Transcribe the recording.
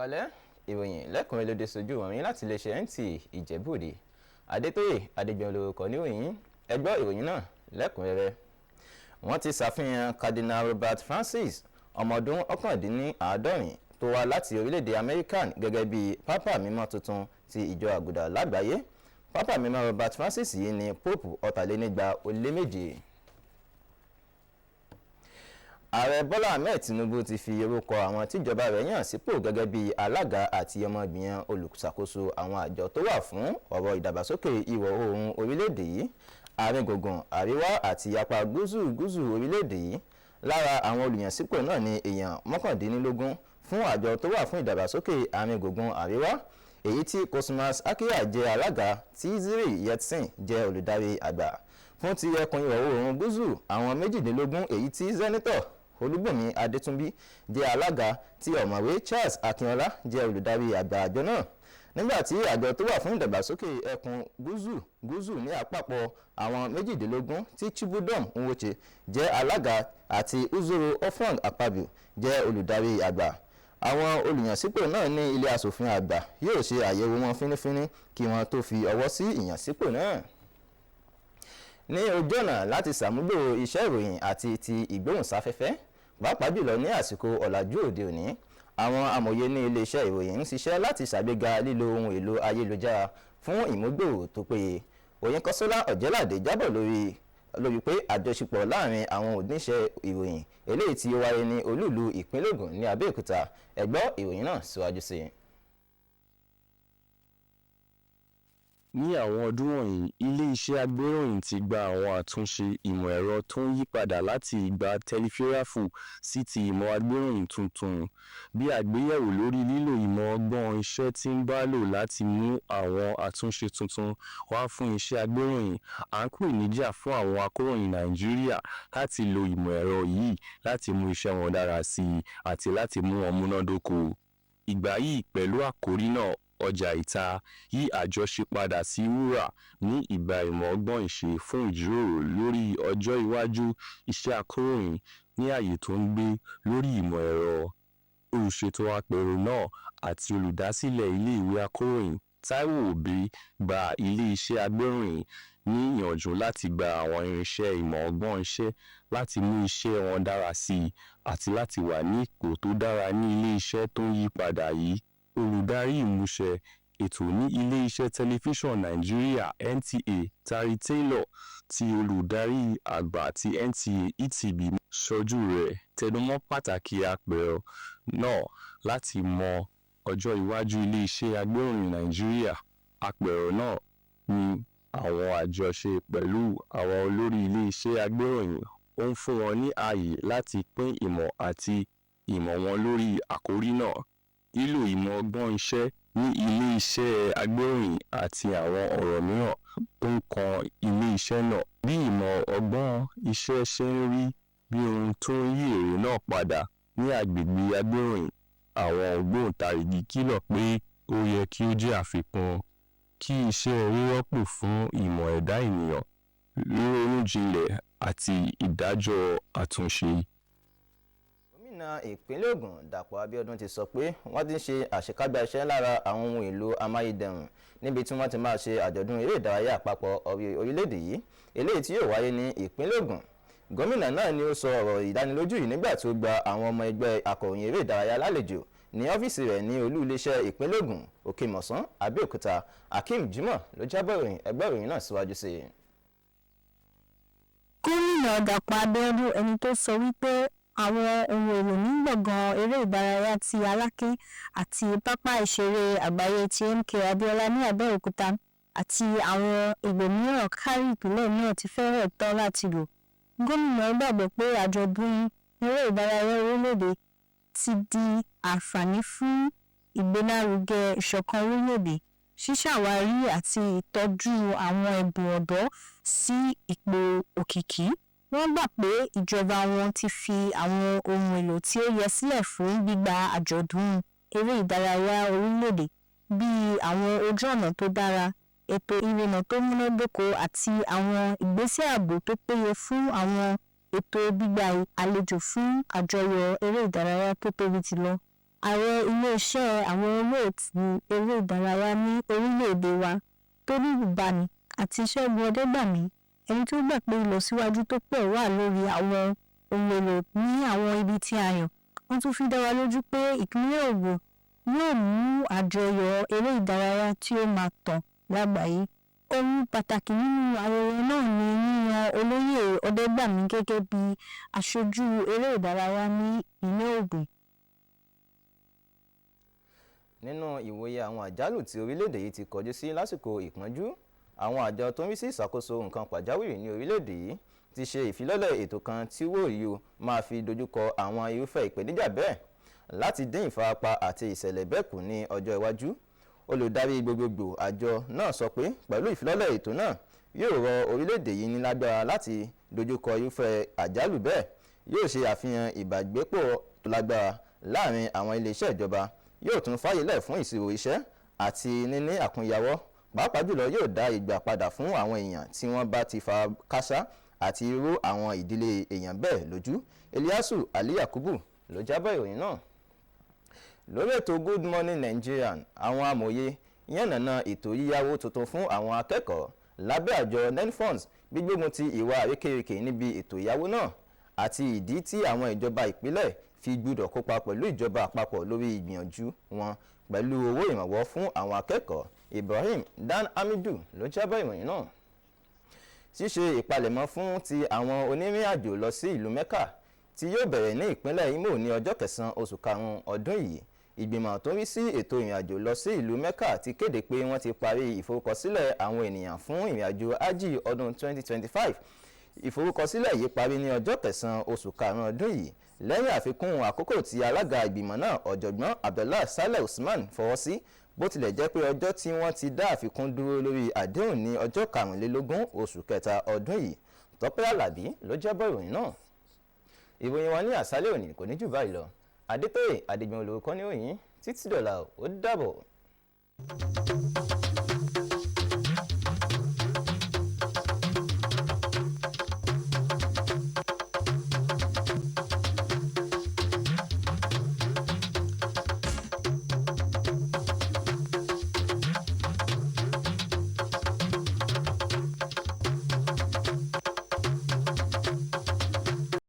Ẹ̀kálẹ́, ìròyìn lẹ́kùnrin lóde sojú wọ̀nyí láti iléeṣẹ́ NTA Ìjẹ̀bú-Òde. Adétóyè Adégbèmí lórúkọ níròyìn. Ẹ gbọ́ ìròyìn náà lẹ́kùnrẹ́rẹ́. Wọ́n ti ṣàfihàn Cardinal Robert Francis, ọmọ ọdún 79 tó wá láti orílẹ̀-èdè Amẹ́ríkà, gẹ́gẹ́ bí Pápá Mímọ́ tuntun ti Ìjọ Àgùdà lágbàáyé. Pápá Mímọ́ Robert Francis yìí ní Pope 247. Ààrẹ Bọ́lá Ahmed Tinubu ti fi orúkọ àwọn tíjọba rẹ̀ yàn sípò gẹ́gẹ́ bí alága àti ọmọgbìyàn olùṣàkóso àwọn àjọ tó wà fún ọ̀rọ̀ ìdàgbàsókè ìwọ̀ oòrùn orílẹ̀-èdè yìí, àárín gbùngbùn àríwá àti apá gúúsù gúúsù orílẹ̀-èdè yìí. Lára àwọn olùyànsípò náà ní èèyàn 19 fún àjọ tó wà fún ìdàgbàsókè àárín gbùngbùn àríwá, èyí tí Cosmas Akia jẹ́ alága, tí Ziri Yeltsin jẹ́ olùdarí àgbà. Fún ti ẹkùn ìwọ̀ oòrùn gúúsù, àwọn 18, èyí tí Sẹ́nitọ̀ Olúbùnmi Adétúnbí jẹ́ alága, tí Ọ̀mọ̀wé Charles Akínọlá jẹ́ olùdarí àgbà àjọ náà, nígbà tí àjọ tó wà fún ìdàgbàsókè ẹkùn gúúsù gúúsù ní àpapọ̀ àwọn 18, tí Chibudom Nwuche jẹ́ alága àti Usoro Ofong Akpabio jẹ́ olùdarí àgbà. Àwọn olùyànsípò náà ní ilé aṣòfin àgbà yóò ṣe àyẹ̀wò wọn fínífíní kí wọ́n tó fi ọwọ́ sí ìyànsípò náà. Ní ojú ọ̀nà láti ṣàmúgbòrò iṣẹ́ ìròyìn àti ti ìgbóhùnsáfẹ́fẹ́, pàápàá jùlọ ní àsìkò ọ̀làjú òde òní, àwọn amòye ní iléeṣẹ́ ìròyìn ń ṣiṣẹ́ láti ṣàgbéga lílo ohun èlò ayélujára fún ìmúgbòòrò tó péye. Òyìnkọ́sọ́lá Ọ̀jẹ́ládé jábọ̀ lórí pé àjọṣepọ̀ láàrin àwọn oníṣẹ́ ìròyìn eléyìí tí ó wáyé ní olúìlú ìpínlẹ̀ Ògùn ní Abẹ́òkúta. Ẹ gbọ́ ìròyìn náà síwájú sí i. Ní àwọn ọdún wọ̀nyí, ilé-iṣẹ́ agbéròyìn ti gba àwọn àtúnṣe ìmọ̀-ẹ̀rọ tó ń yípadà láti ìgbà tẹlifíráàfù sí ti ìmọ̀ agbéròyìn tuntun, bí àgbéyẹ̀wò lórí lílo ìmọ̀ ọgbọ́n ìṣe tí ń bálò láti mú àwọn àtúnṣe tuntun wá fún iṣẹ́ agbéròyìn, à ń pèníjà fún àwọn akọ̀ròyìn Nàìjíríà láti lo ìmọ̀-ẹ̀rọ yìí láti mú iṣẹ́ wọn dára síi àti láti mú wọn múnádóko. Ìgbà yìí pẹ̀lú àkòrí náà "Ọjà Ìta: Yí Àjọṣe Padà sí Wúrà ní Ìgbà Ìmọ̀ Ọgbọ́n Ìṣe" fún ìjíròrò lórí ọjọ́ iwájú iṣẹ́ akọ̀ròyìn ní ayé tó ń gbé lórí ìmọ̀-ẹ̀rọ. Olùṣètò àpérò náà àti olùdásílẹ̀ Ilé Ìwé Akọ̀ròyìn, Taiwo Obi, gba ilé-iṣẹ́ agbéròyìn ní ìyànjú láti gba àwọn irinṣẹ́ ìmọ̀ ọgbọ́n ìṣe láti mú iṣẹ́ wọn dára síi àti láti wà ní ipò tó dára ní ilé-iṣẹ́ tó ń yí padà yìí. Olùdarí Ìmúṣẹ Ètò ní Ilé-iṣẹ́ Tẹlifíṣàn Nàìjíríà NTA, Tari Taylor, tí Olùdarí Àgbà ti NTA ETB ṣojú rẹ̀, tẹnumọ́ pàtàkì àpérò náà láti mọ ọjọ́ iwájú ilé-iṣẹ́ agbéròyìn Nàìjíríà. Àpérò náà ní àwọn àjọṣe pẹ̀lú àwọn olórí ilé-iṣẹ́ agbéròyìn, ó ń fún wọn ní ààyè láti pín ìmọ̀ àti ìmọ̀ wọn lórí àkòrí náà, lílo ìmọ̀ ọgbọ́n ìṣe ní ilé-iṣẹ́ agbéròyìn àti àwọn ọ̀rọ̀ mìíràn tó ń kan ilé-iṣẹ́ náà. Bí ìmọ̀ ọgbọ́n ìṣe ṣe ń rí bí ohun tó ń yí èrè náà padà ní agbègbè agbéròyìn, àwọn ògbóǹtarìgì kìlọ̀ pé ó yẹ kí ó jẹ́ àfikún, kì í ṣe rírọ́pò fún ìmọ̀ ẹ̀dá ènìyàn, ríronú jinlẹ̀ àti ìdájọ́ àtúnṣe. Gómìnà ìpínlẹ̀ Ògùn Dàpọ̀ Abíọ́dún ti sọ pé wọ́n ti ń ṣe àṣekágbá iṣẹ́ lára àwọn ohun èlò amáyédẹrùn níbi tí wọ́n ti máa ṣe àjọ̀dún eré ìdárayá àpapọ̀ orílẹ̀-èdè yìí, eléyìí tí yóò wáyé ní ìpínlẹ̀ Ògùn. Gómìnà náà ni ó sọ ọ̀rọ̀ ìdánilójú yìí nígbà tí ó gba àwọn ọmọ ẹgbẹ́ akọ̀ròyìn eré ìdárayá lálejò ní ọ́fíìsì rẹ̀ ní olú iléeṣẹ́ ìpínlẹ̀ Ògùn, Òkè-Mọ̀sán, Abẹ́òkúta. Akeem Jimoh ló jábọ̀ ìròyìn. Ẹ gbọ́ ìròyìn náà síwájú sí i. Gómìnà Dàpọ̀ Abíọ́dún, ẹni tó sọ wípé àwọn ohun èlò ní gbọ̀ngàn eré ìdárayá ti Aláké àti pápá ìṣeré àgbáyé ti MKO Abiola ní Abẹ́òkúta àti àwọn ibòmíràn kárí ìpínlẹ̀ náà ti fẹ́rẹ̀ tán láti lò. Gómìnà gbàgbọ́ pé àjọ̀dún eré ìdárayá orílẹ̀-èdè ti di àǹfààní fún ìgbélárugẹ ìṣọ̀kan orílẹ̀-èdè, ṣíṣàwárí àti ìtọ́jú àwọn ẹ̀bùn ọ̀dọ́ sí ipò òkìkí. Wọ́n gbà pé ìjọba wọn ti fi àwọn ohun èlò tí ó yẹ sílẹ̀ fún gbígba àjọ̀dún eré ìdárayá orílẹ̀-èdè, bíi àwọn ojú ọ̀nà tó dára, ètò ìrìnnà tó múnádóko àti àwọn ìgbésẹ̀ ààbò tó péye fún àwọn ètò gbígba àlejò fún àjọyọ̀ eré ìdárayá tó tóbi jùlọ. Ààrẹ ilé-iṣẹ́ àwọn olóòtú eré ìdárayá ní orílẹ̀-èdè wa, Tony Ubani, àti Ṣẹ́gun Ọdẹ́gbàmí, ẹni tó gbà pé ìlọsíwájú tó pọ̀ wà lórí àwọn ohun èlò ní àwọn ibi tí a yàn. Wọ́n tún fi dá wa lójú pé ìpínlẹ̀ Ògùn yóò mú àjọyọ̀ eré ìdárayá tí ó máa tàn lágbàáyé. Ohun pàtàkì nínú ayẹyẹ náà ni yíyan Olóyè Ọdẹ́gbàmí gẹ́gẹ́ bí aṣojú eré ìdárayá ní ìpínlẹ̀ Ògùn. Nínú ìwòye àwọn àjálù tí orílẹ̀-èdè yìí ti kọjú sí lásìkò ìpọ́njú, àwọn àjọ tó ń rí sí ìṣàkóso nǹkan pàjáwìrì ní orílẹ̀-èdè yìí ti ṣe ìfilọ́lẹ̀ ètò kan tí wòyí máa fi dojúkọ àwọn irúfẹ́ ìpèníjà bẹ́ẹ̀ láti dín ìfarapa àti ìṣẹ̀lẹ̀ bẹ́ẹ̀ kù ní ọjọ́ iwájú. Olùdarí gbogbogbò àjọ náà sọ pé pẹ̀lú ìfilọ́lẹ̀ ètò náà yóò rọ orílẹ̀-èdè yìí ní lágbára láti dojúkọ irúfẹ́ àjálù bẹ́ẹ̀, yóò ṣe àfihàn ìbágbépọ̀ tó lágbára láàrin àwọn iléeṣẹ́ ìjọba, yóò tún fàyèlẹ̀ fún ìṣirò iṣẹ́ àti níní àkúnyawọ́, pàápàá jùlọ yóò dá ìgbà padà fún àwọn èèyàn tí wọ́n bá ti fara kááṣá àti irú àwọn ìdílé èèyàn bẹ́ẹ̀ lójú. Eliasu Ali Yakubu ló jábọ̀ ìròyìn náà. Lórí ètò Good Morning Nigeria, àwọn amòye yànnàná ètò yíyáwó tuntun fún àwọn akẹ́kọ̀ọ́ lábẹ́ àjọ NELFUND, gbígbógun ti ìwà àrékérekè níbi ètò ìyáwó náà àti ìdí tí àwọn ìjọba ìpínlẹ̀ fi gbúdọ̀ kópa pẹ̀lú ìjọba àpapọ̀ lórí ìgbìyànjú wọn pẹ̀lú owó ìrànwọ́ fún àwọn akẹ́kọ̀ọ́. Ibrahim Dan Hamidu ló jábọ̀ ìròyìn náà. Ṣíṣe ìpalẹ̀mọ́ fún ti àwọn onírìn àjò lọ sí ìlú Mecca tí yóò bẹ̀rẹ̀ ní ìpínlẹ̀ Imo ní ọjọ́ kẹsàn-án oṣù karùn-ún ọdún yìí, ìgbìmọ̀ tó ń rí sí ètò ìrìnàjò lọ sí ìlú Mecca ti kéde pé wọ́n ti parí ìforúkọsílẹ̀ àwọn ènìyàn fún ìrìnàjò hajj ọdún 2025. Ìforúkọsílẹ̀ yìí parí ní ọjọ́ kẹsàn-án oṣù karùn-ún ọdún yìí lẹ́yìn àfikún àkókò tí alága ìgbìmọ̀ náà, Ọ̀jọ̀gbọ́n Abdullah Saleh Usman, fọwọ́ sí, bó tilẹ̀ jẹ́ pé ọjọ́ tí wọ́n ti dá àfikún dúró lórí àdéhùn ní ọjọ́ 25 oṣù kẹta ọdún yìí. Tọ́pẹ́ Àlàbí ló jábọ̀ ìròyìn náà. Ìròyìn wa ní àṣálẹ́ òní kò ní jù báyìí lọ. Adétóyè Adigun olórúkọ ní òyìn. Títí dọ̀là, ó dàbọ̀.